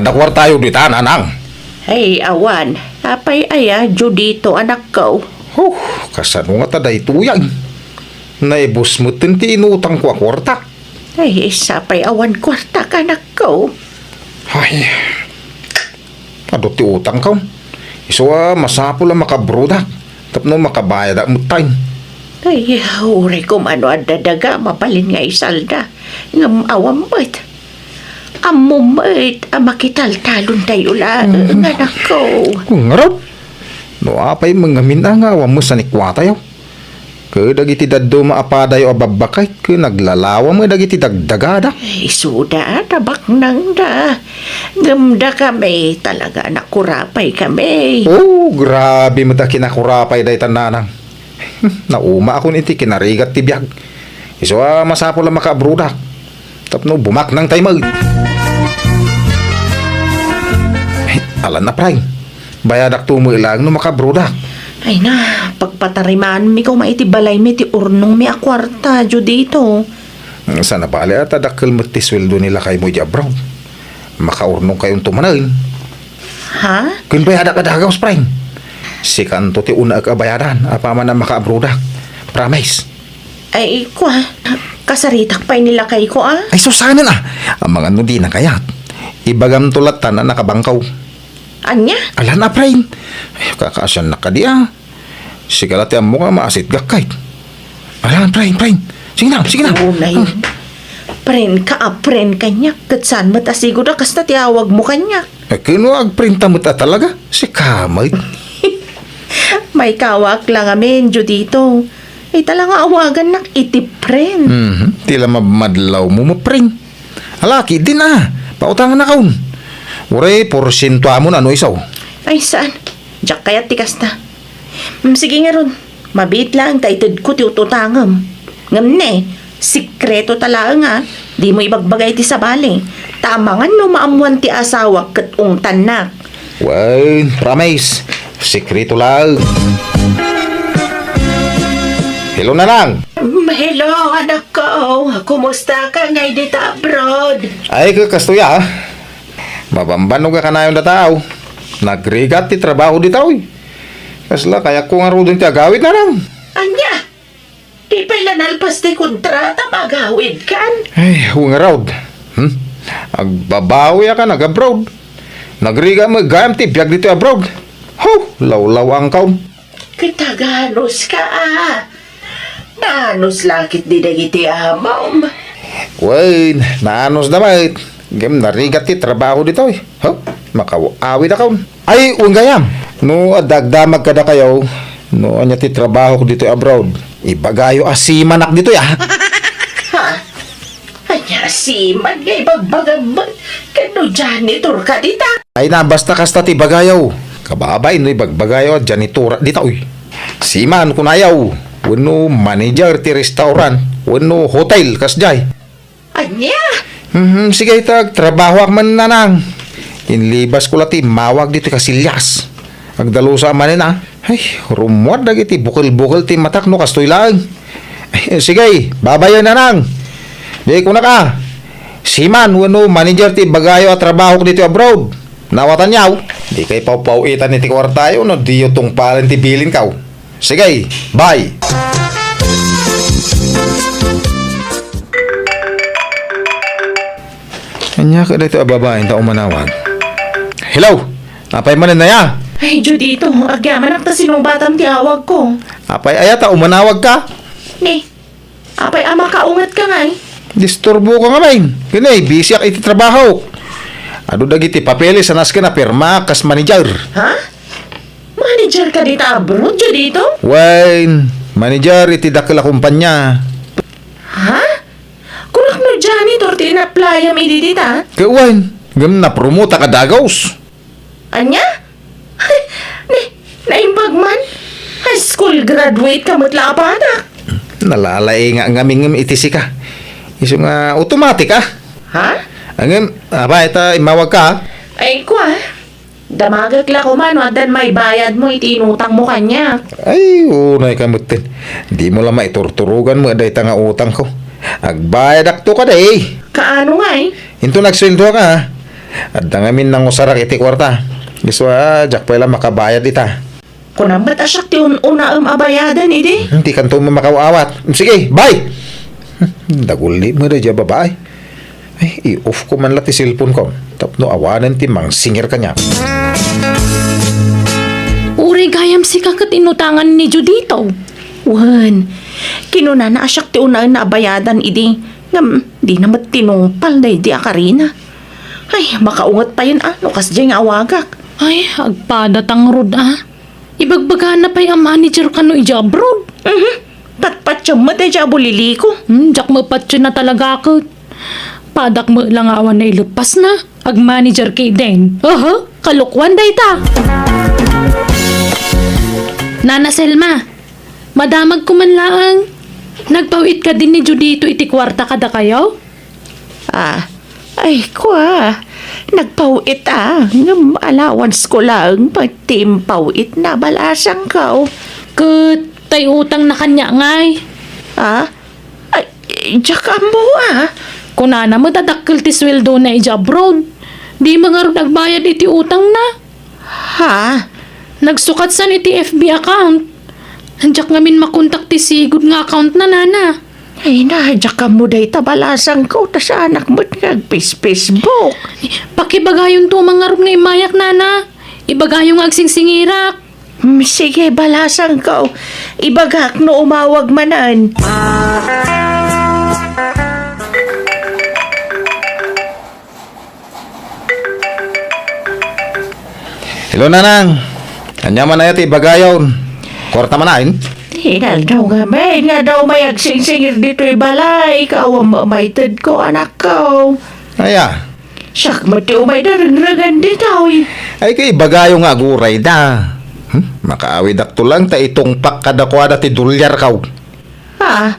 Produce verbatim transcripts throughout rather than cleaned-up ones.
Dakuartayo dita, nanang. Ay, awan. Apay aya, Judito, anakko? Huh, kasano ngata daytoy, ay? Naibus metten ti inutangko a kuarta. Ay, sapay awan kuarta, anakko. Ay, adu ti utangko. Isu a masapul a makabrodak tapno makabayadak metten. Ay, uray koma no adda daga, mabalin nga isalda. Ngem awan met. Ammom met a makitaltalontayo laeng, anakko. Ngarud, no apay met ngamin a nga awan met sanikuatayo. Ket dagiti dadduma a padayo a babbaket ket naglalawa met dagiti dagdagada. Isuda, tabaknangda. Ngem dakami, talaga a nakurapaykami. Oh, grabe met a kinakurapay dayta, nanang. Naumaakon iti kinarigat ti biag. Isu a masapul a makaabrodak tapno bumaknangtay met. Ay, alan a, Pray. Bayadakto met laeng no makaabrodak. Ay na, pagpatarimaanmi koma iti balaymi ti urnongmi a kuarta, Judito. Saan a bale a ta dakkel met ti sueldo ni lakaymo idiay abroad. Makaurnongkayonto manen. Ha? Ken bayadak a dagaws, Pray. Sikanto ti unaek a bayadan apaman a makaabrodak. Promise. Ay, kua, kasaritak pay ni lakayko, a? Ay, sus, saanen, a. Amangan no dina kayat. Ibagamto latta a nakabangkaw. Ania? Alan a, Pray. Ay, kakaasiannak kadi, a. Sika la ti ammok a maasitgak, kay. Alan, Pray, Pray. Sige na, sige na. Oo, na yun. Ah. Prenka a pren kaniak, ket saan met a sigud a kasta ti awagmo kaniak. Eh, ken no agprenta met a talaga, sika met. Maikawak la ngamin, Judito. Ita la nga awagannak iti pren. Mhm. Ti la mamadlawmo, mapren. Alaki, din a. Pautangannakon. Uray, porsientoamon a no isu. Ay, saan? Diak kayat ti kasta. Mm, sige ngarud, mabiit laeng ta itedko ti ut-utangem. Ngem ne, sekreto ta laeng a, dimo ibagbaga iti sabali. Ta amangan no maammuan ti asawak ket ungtannak. Wen, promise, sekreto laeng. Hello, nanang. Mm, hello, anakko. Kumusta ka ngay dita abroad? Ay, ka-, kastoy a. Mabambanog a kanayon dataw. Nagrigat ti trabaho ditaw, eh. Kasla, kayatko ngaruden ti agawid, nanang. Ania? Di pay la nalpas ti kontrata, magawidkan? Ay, wen ngarud. Hmm? Agbabawi a kan ag-abroad. Nagrigat met gayam ti biag ditoy abroad. Huh, lawlawangkaw. Ket aganuska, a. Naanus la ketdi dagiti amom. Wen, naanusda met. Ngem narigat ti trabaho ditoy. Huh? Makaw-awidakon. Ay, wen gayam. No adda agdamag kadakayo, no ania ti trabahok ditoy abroad, ibagayo a seamanak ditoy, a. Ha? Ania a seaman nga ibagbagam met? Ket no janitor ka dita? Ay na, basta kasta ti ibagayo. Kababain no ibagbagayo a janitor dita, uy. Seaman kunayo, wenno manager ti restaurant, wenno hotel, kasdiay. Ania? Mhm, sige, ita, agtrabahoak man, nanang. Inlibasko la ti immawag ditoy Casillas. Agdalusa manen, a. Ay, rummuar dagiti bukel-bukel ti matak no kastoy laeng. Sige, babayen, nanang. Di kunak a, seaman wenno manager ti ibagayo a trabahok ditoy abroad. Nawatanyo? Dikay pawpaw-itan iti kuartayo no diyo tungpalen ti bilinkaw. Sige, bye. Ania kadi daytoy a babae ta umanawag? Hello? Apay manen aya? Ay, Judito, agyamanak ta sinungbatam ti awagko. Apay aya ta umanawagka? Ni, apay a makaungetka ngay? Disturboka ngamin. Ken, busyak iti trabaho. Adu dagiti papeles a nasken a pirma kas manager. Ha? Manager ka dita abroad, Judito? Wen, manager iti dakkel a kumpanya. Ha? Kunak no janitor ti inaplayam idi dita? Ket wen, ngem napromotak a dagaws. Ania? Ni, naimbag man? High school graduate ka met la a badak. Nalalaingak ngamin ngem iti sika. Isu nga automatic, a. Ha? Ngem, apay ta immawagka, a? Ay, kua. Damagek la koma no addan maibayadmo iti inutangmo kaniak. Ay, unayka metten. Dimo la maiturturogan met dayta nga utangko. Agbayadakto kadi. Kaano ngay? Inton agsueldoak, a. Adda ngamin nangusarak iti kuarta. Isu a, diak pay la makabayad ita. Kunam met a siak ti un-unaem a bayadan idi. Hmm, dikanto met makaaw-awat. Sige, bye! Hmm, dagulli met daydiay a babai. Ay, i-off ko man la ti cellphone ko tapno awanen ti mangsingir kaniak. Uray gayam sika ket inutangan ni Judito. Wen, kinunana a siak ti unaenna a bayadan idi. Ngem, dina met tinungpal daydi a karina. Ay, makaunget payen a no kasdiay nga awagak. Ay, agpadatang rod a. Ibagbagana pay a manager kano idiay abroad. Mhm. Patpatiem met idiay a buliliko. Hmm, diak mapatien a talaga ket. Padak met la nga awan naileppasna. Agmanager ketdin. Aha, kalokuan dayta. Nana Selma, madamagko man laeng. Nagpaw-it kadin ni Judito iti kuarta kadakayo? Ah, ay, kua, nagpaw-it a, ngem allowance ko laeng pay ti impaw-itna, balasangko. Ket tay utangna kaniak ngay? Ah? Ay, diak ammo a. Kunana met a dakkel ti suweldona idiay abroad. Dimo ngarud agbayad iti utangna? Ha? Nagsukatsan iti F B account. Diak ngamin makontak ti sigud nga accountna, nana. Ay na, diak ammo dayta, balasangko, ta saanak met nga agpis-Facebook. Pakibagayonto man ngarud nga immayak, nana. Ibagayo nga agsingsingirak. Hmm, sige, balasangko. Ibagak no umawag manen. Hello, Nanang. Ania man aya ti ibagayon? Kuarta man ayn? Inaldaw ngamin nga adda umay agsingsingir ditoy balay, ket awan mamaytedko, anakko. Aya? Siak met ti umay darengrengen ditoy. Ay, ket ibagayo nga agurayda. Hmm? Makaawidakto lang ta itungpak kadakuada ti dolyarko. Ah,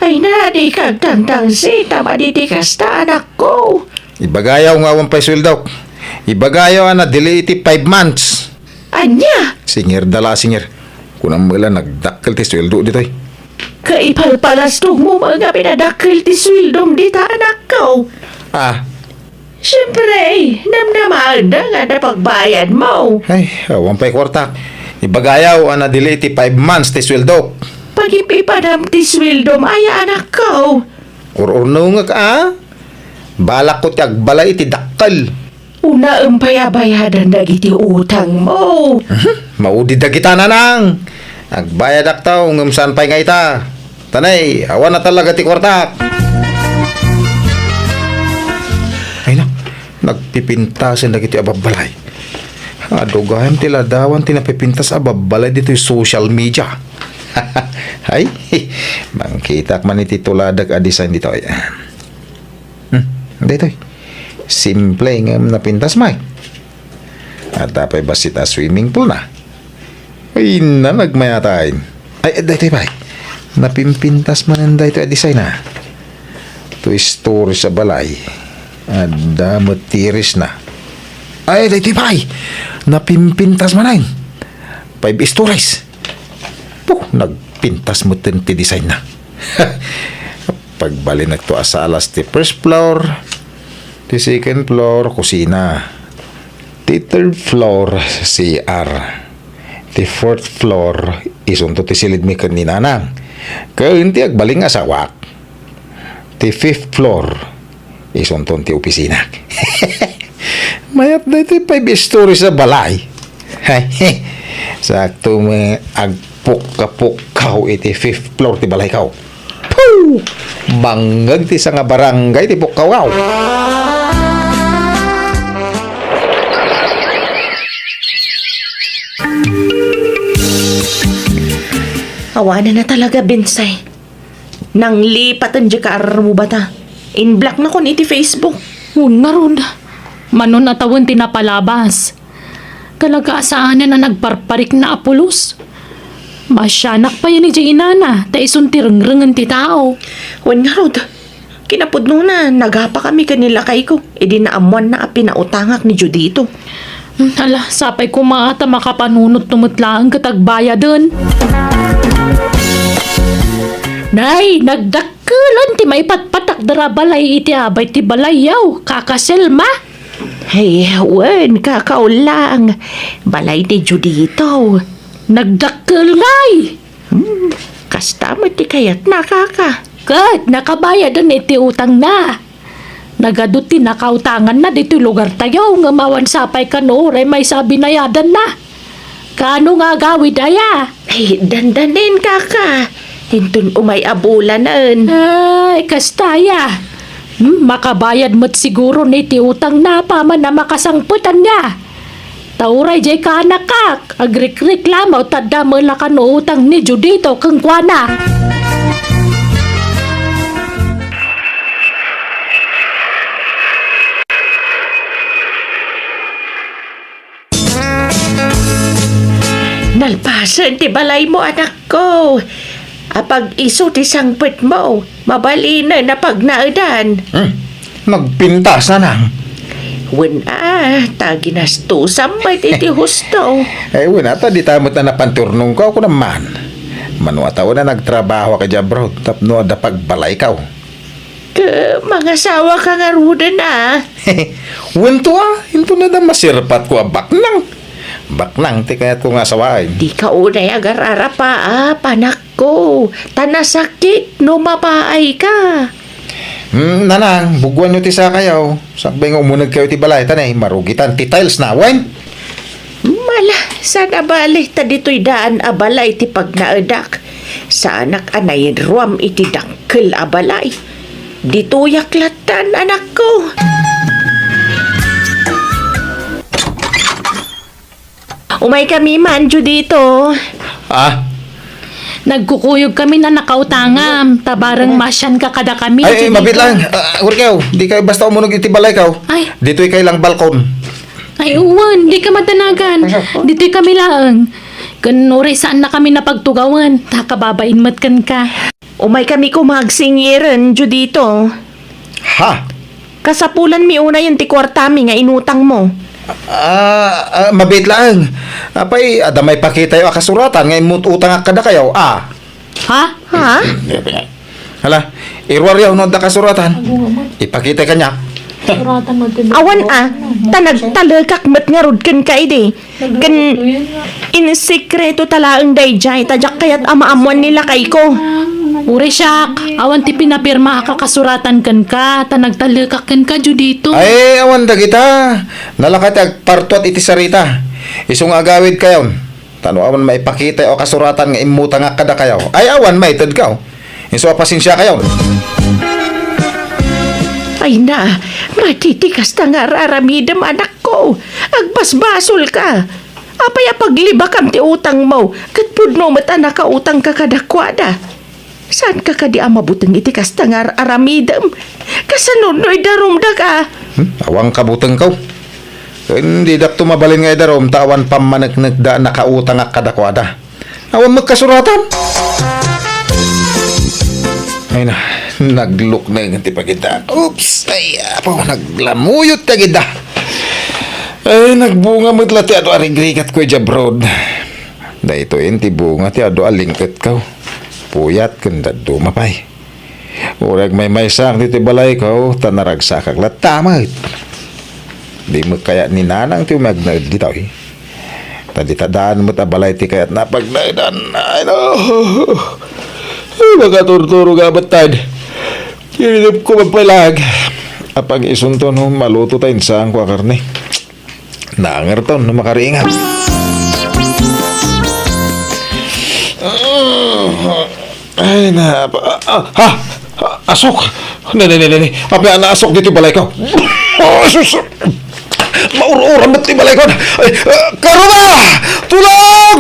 ay na, dika agtangtangsit a madi ti kasta, anakko. Ibagayo nga awan pay sueldok. Ibagayo a nadili iti five months. Ania? Singirda la a singir. Kunam met la nagdakkel ti sueldo ditoy. Kaipalpalastogmo met nga pinadakkel ti sueldom dita, anakko. Ah, Siyempre, namnamaenda nga adda pagbayadmo. Ay, awan pay kuartak. Ibagayo a nadili ti five months ti sueldok. Pagipipadam ti sueldom aya, anakko. Ur-urnongek a. Balakko ti agbalay iti dakkel. Unaem pay a bayadan dagiti utangmo. Mhm. Maudi dagita, nanang. Agbayadakto, ngem saan pay nga ita. Tanay, awan na talaga ti kuartak. Ay na, nagpipintasen dagiti ababbalay. Adu gayam ti ladawan ti napipintas a babbalay ditoy social media. Ay, mangkitak man iti tuladak a design ditoy. Hmm, daytoy. Simple ngem napintas, Mike. Adda pay bassit a swimming pool na. Ay, na, nagmayat. Ay, daytoy pay. Napimpintas manen daytoy a design, a. Two stories a balay. Adda met terrace na. Ay, daytoy pay. Napimpintas manen. Five stories. Puh, nagpintas metten ti design na. Pagbalinekto a salas ti first floor, ti second floor, kusina. Ti third floor, C R. Ti fourth floor, isunto ti silidmi ken ni nanang. Ken ti agbalin nga asawak. Ti fifth floor, isunton ti opisina. Mayat daytoy five stories a balay. Sakto met agpukka-pukkaw iti fifth floor ti balayko. Puh! Bangngeg ti sanga barangay ti pukkawko. Awanen na talaga, Bensay. Nanglipaten diay kaarrubata. In-blocknakon iti Facebook. Wen ngarud, mano a tawen ti napalabas. Talaga a saanen a nagparparikna a pulos. Maasianak payen idiay inana, ta isun ti rengrengen ti tao. Wen ngarud, kinapudnona, nagapakami ken ni lakayko, idi naammoanna a pinautangak ni Judito. Hmm, ala, sapay koma ta makapanunotto met laeng ket agbayaden. Nay, nagdakkelan ti maipatpatakder a balay iti abay ti balayyo, Kaka Selma. Ay, wen, kakaw lang. Balay ni Judito. Nagdakkel ngay! Hmm, kasta met ti kayatna, kaka. Ket nakabayaden iti utangna. Nagadu ti nakautanganna ditoy lugartayo, ngem awan sapay kano uray maysa a binayadanna. Kaano nga agawid aya? Ay, dandanen, kaka. Inton umay a bulanen. Ay, kasta aya. Hmm, makabayad met siguro ni ti utangna apaman a makasangpetanna. Ta uray diay kaanakak, agrikreklamo ta adda met la kano utang ni Judito kenkuana. Nalpasen ti balaymo, anakko. Apag isu ti sangpetmo, mabalinen a pagnaedan. Hmm, nagpintas, nanang. Wen a, ta ginastosam met iti husto. Eh, wen a, ta dita met a napanturnongko, kunam man. Mano a tawen a nagtrabahoak idiay abroad tapno adda pagbalaykaw. Ket mangasawaka ngaruden a? Wen to a, inton adda masirpatko a baknang. Baknang ti kayatko nga asawaen. Dika unay agararapa a, anakko, ta nasakit no mapaayka. Hmm, nanang, bugoanyo ti sakayo. Sakbay nga umunegkayo ti balay, ta nay, marugitan ti tiles na, wen? Mala, saan a bale, ta ditoy daan a balay ti pagnaedak. Saanak a nainruam iti dakkel a balay. Ditoyak lattan, anakko. Umaykami man, Judito. Ah? Nagkukuyogkami a nakautangam, ta bareng masianka kadakami, Ay, ay, Judito. Mabit lang. Ah, Urkew, dikayo basta umunog iti balaykaw. Ay. Ditoy kay lang balkon. Ay, wen, dika madanagan. Ditoy kami laeng. Ken uray saannakami a pagtugawen, ta kababain met kenka. Umaykami koma agsingiren, Judito. Ha? Kasapulanmi unayen ti kuartami nga inutangmo. Ah, ah, mabit laeng. Apay, adda maipakitayo a kasuratan nga immut utangak kadakayo, a? Ha? Ha? Hala, iruaryo no adda kasuratan. Ipakita kaniak. Awan a, ta nagtalekak met ngarud kenka idi. Ken in sekreto ta laeng daydiay, ta diak kayat a maammoan ni lakayko. Uray siak, awan ti pinapirmaak a kasuratan kenka, ta nagtalekak kenka, Judito. Ay, awan dagita. Nalaka ti agpartuat iti sarita. Isu nga agawidkayon. Ta no awan maipakitayo a kasuratan nga immutangak kadakayo, ay awan maitedkaw. Isu a pasensiakayon. Ay na, madi ti kasta nga ar-aramidem, anakko. Agbasbasolka. Apay a paglibakam ti utangmo, ket pudno met a nakautangka kadakuada? Saanka kadi a mabuteng iti kasta nga ar-aramidem? Kasano no idarumdaka? Hmm? Awan kabutengko. Ken didakto mabalin nga idarum ta awan pammaneknekda a nakautangak kadakuada. Awan met kasuratan. Ay na, naglukneng ti pagida. Oops, ay, apo, naglamuyot ti agida. Ay, nagbunga met la ti adu a rigrigatko idiay abroad. Daytoyen ti bunga ti adu a ling-etko. Puyat ken dadduma pay. Uray agmaymaysaak ditoy balayko, ta naragsakak latta met. Di met kayat ni Nanang ti umagnaed ditoy. Ta dita daan met a balay ti kayatna a pagnaedan. Ay, no. Ay, makaturturog a battad. Kinidepko man pay laeng. Apag isunto no maluto ta insaanko a karne. Nangerton no makaringan. Ay, na, ah, ah, ha? Ah, asok! Ne, ne, ne, ne, ne. Apay a naasok ditoy balayko? Oh, sus! Maur-uram met ti balayko. Ay, ah, Karuba! Tulong!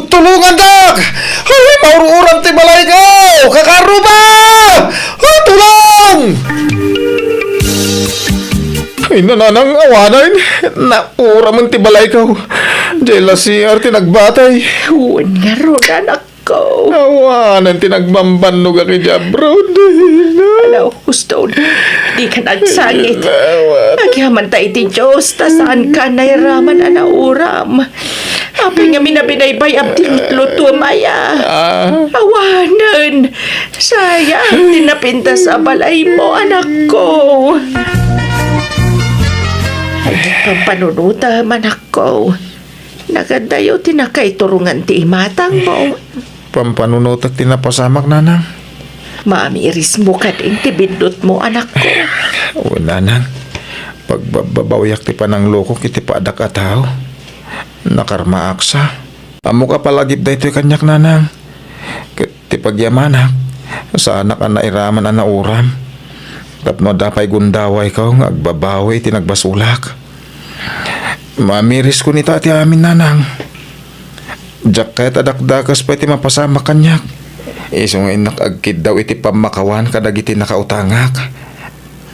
Tulungandak! Ay, maur-uram ti balayko! Kakaruba! Ah, tulong! Ay, nanang awanen. Nauramen ti balayko. Diay la C R ti nagbatay. Wen ngarud, anakko. Awanen ti nagbambannogak idiay abroad. Ala, Houston, dika agsangit. Awan. Agyamanta iti Dios, ta saanka a nairaman a nauram. Apay ngamin a binaybay-am ti lutlutuem aya? Ah. Awanen. Sayang ti napintas a balaymo, anakko. Ay, pampanunutem, anakko. Nagadayo ti nakaiturongan ti imatangmo. Pampanunotek ti napasamak, nanang. Maamirismo kadin ti biddutmo, anakko. Wen, nanang. Pagbabbabawiak ti pananglokok iti padak a tao. Nakarmaaksa. Ammok a palagip daytoy kaniak, nanang. Ket ti pagyamanak, saanak a nairaman a nauram. Tapno adda pay gundawayko nga agbabawi iti nagbasolak. Maamiris kunita ti amin, nanang. Diak kayat a dakdakes pay ti mapasamak kaniak. Isu nga innak agkiddaw iti pammakawan kadagiti nakautangak.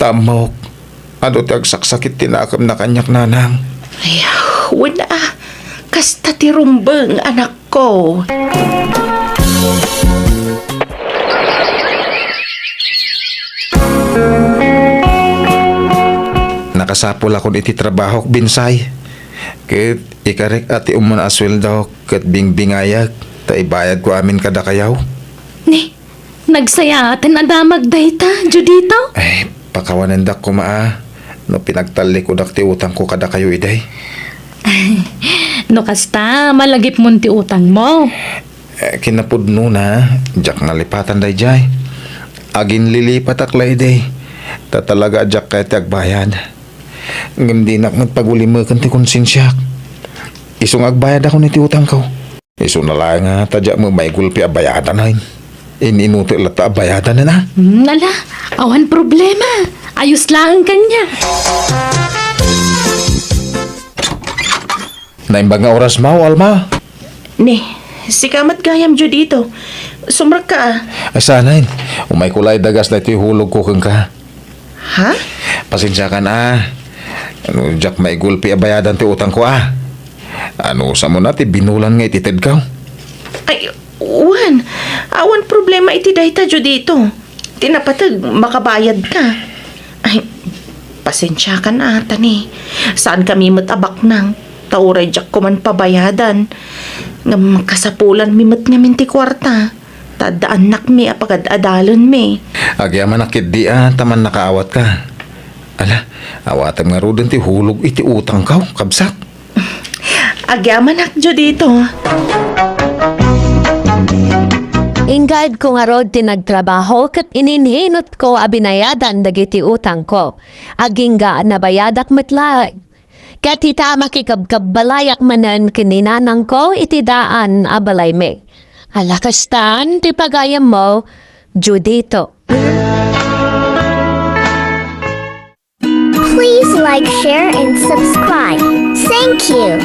Ta ammok, adu ti agsaksakit ti nakemna kaniak, nanang. Ay, wen a, kasta ti rumbeng, anakko. Nakasapulakon iti trabahok, Binsay. Ket ikarek a ti umuna a sueldok ket bingbingayek ta ibayadko amin kadakayo. Ni, nagsayaaten a damag dayta, Judito? Ay, pakawanendak koma a no pinagtallikudak ti utangko kadakayo idi. No kasta, malagipmon ti utangmo. Eh, kinapudnona, diak nalipatan daydiay. Aginlilipatak la idi. Ta talaga a diak kayat ti agbayad. Ngem dinak met pagulimeken ti konsensiak. Isu nga agbayadakon iti utangko. Isuna laeng a ta diak met maigulpi a bayadanen. In-inutek latta a bayadanen, a? Hmm, ala, awan problema. Ayos laeng kaniak. Naimbag nga orasmo, Alma? Ni, sika met gayam, Judito. Sumrekka, a. Ay, saanen. Umayko la idagas daytoy hulogko kenka. Ha? Pasensiakan, a. Ano, diak maigulpi a bayadan ti utangko, a. Anusam na ti binulan nga ititedko? Ay, wen. Awan problema iti dayta, Judito. Ti napateg, makabayadka. Ay, pasensiakan, a, ta ni, saankami met a baknang. Ta uray diak koman pabayadan. Ngem kasapulanmi met ngamin ti kuarta. Ta adda annakmi a pagad-adalenmi. Agyamanak ketdi a ta mannakaawatka. Ala, awatem ngaruden ti hulog iti utangko, kabsat. Agyamanak, Judito. Inggayko ngarud ti nagtrabaho ket ininhinotko a binayadan dagiti utangko. Agingga a nabayadak met laeng. Ket ita, makikabkabbalayak manen ken ni nanangko iti daan a balaymi. Ala, kastan ti pagayammo, Judito. Please like, share, and subscribe. Thank you.